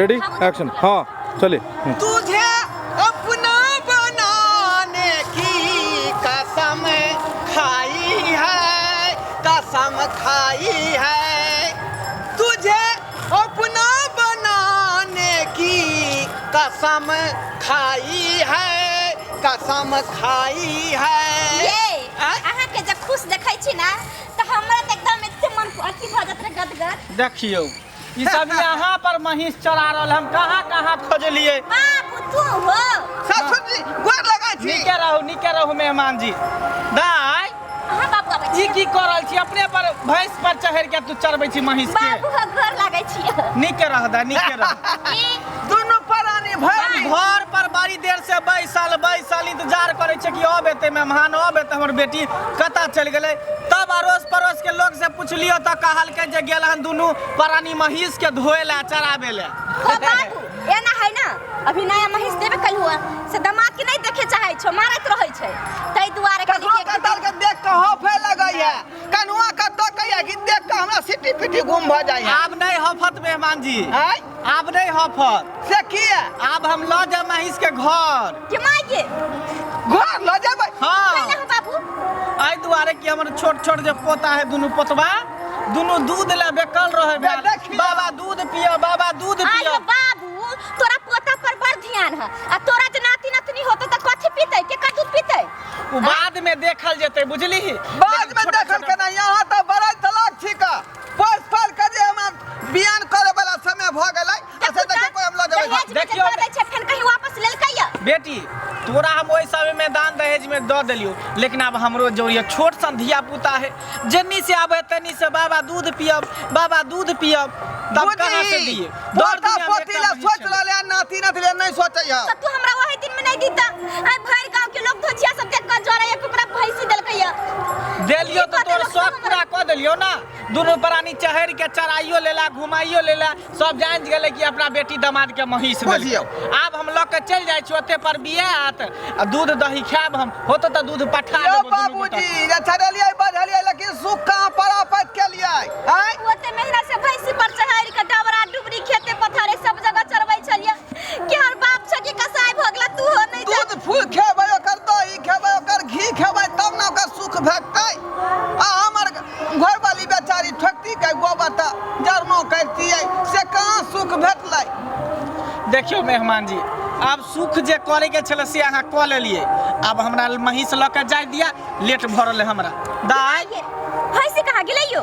Ready action हाँ चलिए। तुझे अपना बनाने की कसम खाई है, कसम खाई है, तुझे अपना बनाने की कसम खाई है, कसम खाई है। ये आँय? अहाँ के जब खुश देखै छी ना तऽ हमरा तऽ एकदम एते मन अथी भऽ जात रहे गदगद। देखियौ ई सब यहाँ पर महींस चरा रहल, हम कहाँ कहाँ खोजलिए। बाबू तू हो। ससुर जी गोर लगै छी। नीके रहू, नीके रहू मेहमान जी। दाय अहाँ बाबू आबै ई छी। की कर रहल छी? अपने पर भैंस पर चढ़ के तू चरबै छी महींस के? बाबू हो गोर लागै छी। नीके रह दाय, नीके रह। ई दुनू प्राणी भरि घर पर बड़ी देर से बैसल बैसल इंतजार करै छै कि अब एतै मेहमान, अब एतै हमर बेटी, कतऽ चलि गेलै। तब अड़ोस पड़ोस के लोग से पुछलियो तऽ कहलकै जे गेल हन दुनू प्राणी महींस के धोए लए, चराबे लए। हो बाबू एना है ना, अभी नया महींस देबे कल हुआ से दामाद के नहीं देखे चाहे छो, मारत रहै छै, ताहि दुआरे कहली ककरो कि एक कतल के देख के हफे लगै है, कनुआ कतऽ कहैया कि देख के हमरा सिटी पिटी गुम भऽ जाइए। आब नहीं हफत मेहमान जी। आँय? आब नहीं हफत। से किया? आब हम लऽ जायब महींस के घर। के माय के घर लऽ जेबै? हाँ। कैला हो बाबू? एहि दुआरे कि हमर छोट छोट जे पोता है, दुनू पोतबा दुनू दूध लए बेकल रहे। बे देखियौ। बाबा दूध पिय, बाबा दूध पिय। आयो बाबू तोरा पोता पर बड़ ध्यान है, आ तोरा जे नाती नतनी होते तऽ कथी पीतै, केकर दूध पीतै? ओ बाद में देखल जेतै, बुझली? बाद में देखल केना, यहाँ तऽ बड़ा तलाक छिका, पैस पाल के जे हमरा बियान करे वाला समय भऽ गेलै, आ से देखियौ कोइ हम लऽ जेबै। दहेज में जे देखियौ। दऽ दै छै फेर कहीं वापस लेलकै या? बेटी तोरा हम ओहि समय में दान दहेज में दऽ देलियौ, लेकिन आब हमरो जरूरी छोट सन धिया पुता है, जेन्नी से आबे तेन्नी से बाबा दूध पियब, बाबा दूध पियब, तब कहाँ से दिए? दर पोता दुनिया में पोती एकटा ला महींस सोच छलै। रहलै, नाती नाती ला नहीं सोचै है। तऽ तू हमरा ओहि दिन में नहीं दीता, आइ भरि गांव के लोग धोजिया सब देख कऽ जरै एक ओकरा भैंसी देलकै या। देलियौ तऽ की तोर कऽ देलक शौक हमरा? पूरा कऽ देलियौ ना, दुनू प्राणी चढ़ि के चराइयो लेला, घुमाइयो लेला, सब जानि गेलै कि अपना बेटी दमाद के महींस देलकै। बुझियौ। आब हम लऽ के चलि जाइ छी, ओते पर बियात आ दूध दही खायब हम, होतौ तऽ दूध पठा यौ देबौ दुनू गोटा। बाबूजी, जे चढ़ेलियै बढ़ेलियै, लेकिन सुख कहाँ परापत केलियै? आँय? ओते मेहनत से भैंसी पर चढ़ि के डबरा डुबरी खेते पथारे सब जगह चरबै छलियै कि हमर बाप छै कि कसाई भऽ गेला, तू हो नहीं जा। दूध फूल खेबै, ओकर दही खेबै, ओकर घी खेबै, तब ने ओकर सुख भेटतै। आ हमर घरवाली बेचारी ठोकती के गोबर तऽ जरनो करतियै, से कहाँ सुख भेटलै? देखियौ मेहमान जी, आब सुख जे करे के छलै से अहाँ कऽ लेलियै, आब हमरा महींस लऽ के जाय दिया, लेट भऽ रहलै हमरा। दाय भैंसी कहाँ गेलै यौ?